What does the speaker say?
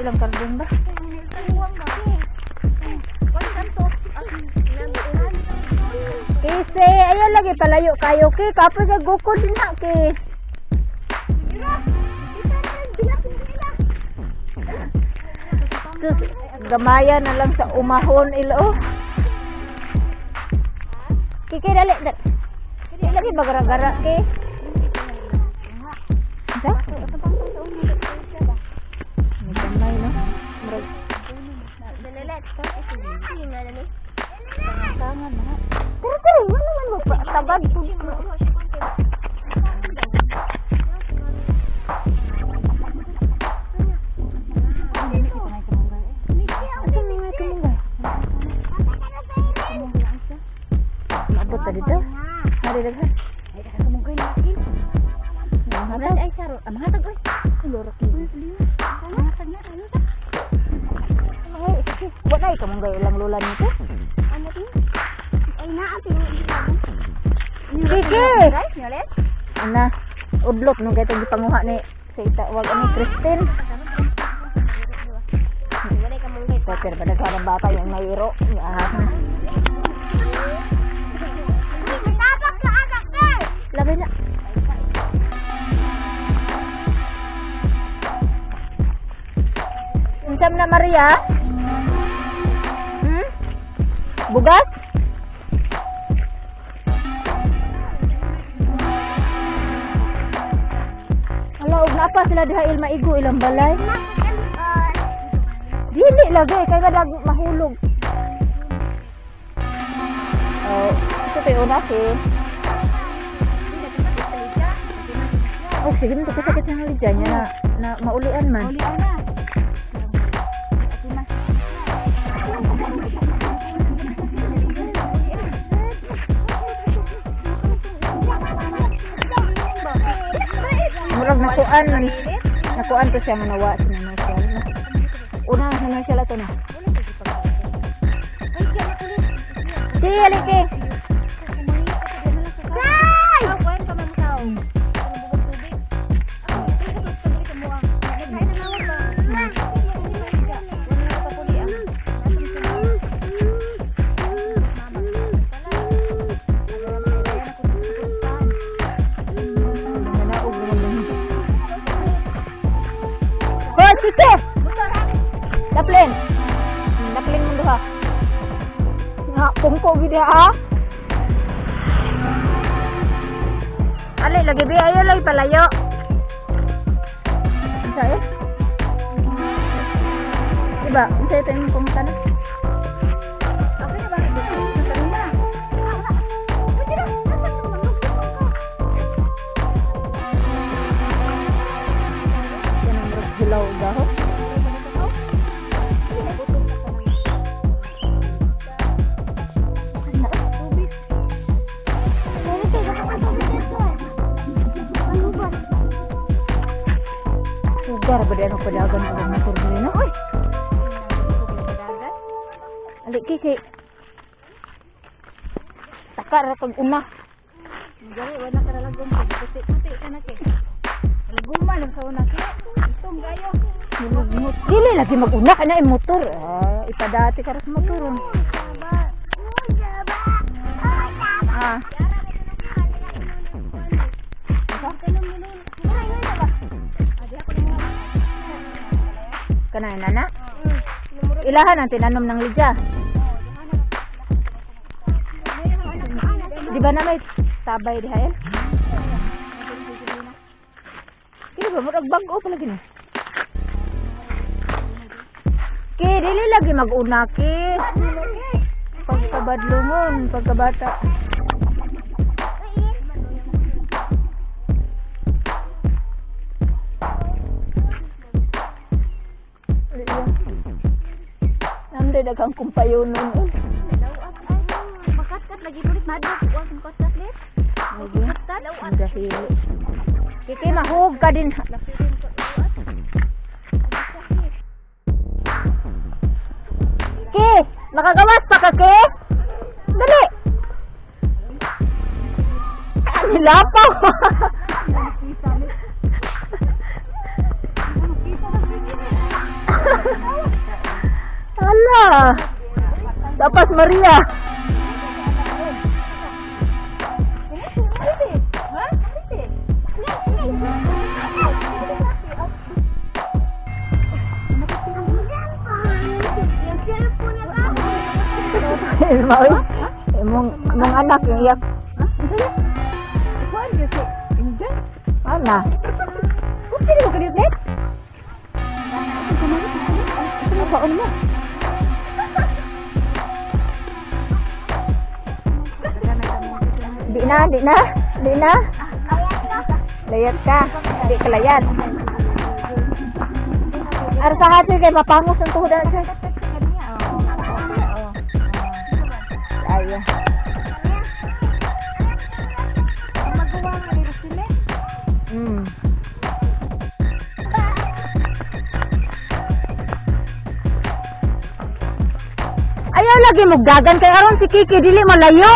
ilang kardon ba? Kise, ayaw lagi palayo kayo ki. Kapoy ka gukod din na ki. Sus, gamaya na lang sa umahon ilo. Kiki, dali, dali. Dali lagi bagara-gara ki. Unsa? May gamay no. Murag Pero pero wala naman mo pa tabag pud ko. Asa may mga kamunggay? Maabot ta dito? Hari daghan. Mahatag ay saro. Ah, mahatag oy. Lorok ni. Mahatag na ano ta? Ay, sige. Wala ay kamunggay ilang lola nito. Ano ti? Ay naa ti. Kiki! Ana, udlot nung kay gipanguha ni sa itawag ani Christine. Pero pa daghan bata yung mayro. Ah. Labay na. Unsam na Maria? Hmm? Bugas? Ala, og naa pa sila diha il maigo ilang balay. Dili lagi kay kadag mahulog. Oh, ito tayo una si. Oh, sige nito kasakit ng halidya niya na, na maulian man. Maulian na. Murag nakuan man. Nakuan to siya nga nawa si Marcel. Una si Marcel ato na. Si alike. Kike! Daplin! Daplin mo duha. Nga, kungko gid ha. Ali, lagi bi ayo lagi palayo. Unsa eh? Diba, unsa ito yung pumunta na? Okay na ba? Na. Yan ang murag hilaw gaho. Sugar ba di ano padagan ang motor diri no? Oy. Ali kiki. Taka ra kag una. Gani wala ka ralagom puti-puti ka na kay. Laguma lang sa una kay. Itong gayo. Mulugmot. Dili lagi mag-una ka na motor. Ah, ipadati ka ra sa motor. Ah. Kanay nana? Ilahan ang tinanom ng lidya. Di ba na may tabay diha eh? Kini ba murag bag-o pala gini? Ki dili lagi mag-una ki. Pagkabadlungon, pagkabata. Namday daghang kumpayon nun. Makatkat lagi ulit madlok wa kung katkat lit. Dahil. Kiki mahug ka din. Ki, makagawas pa ka ki? Dali. Nilapaw. Hala. Tapas Maria. Maoy. Imong anak yung iyak. Ana. Kung mo kaniyot net? Ano ba ano mo? Di na, di na. Di na. Layat ka. Di ka layat. Arsa ka kay mapangos ang tuhod na siya. Ay. Magawa nga rin sila. Ayaw lagi mo gagan kay aron si Kiki dili malayo.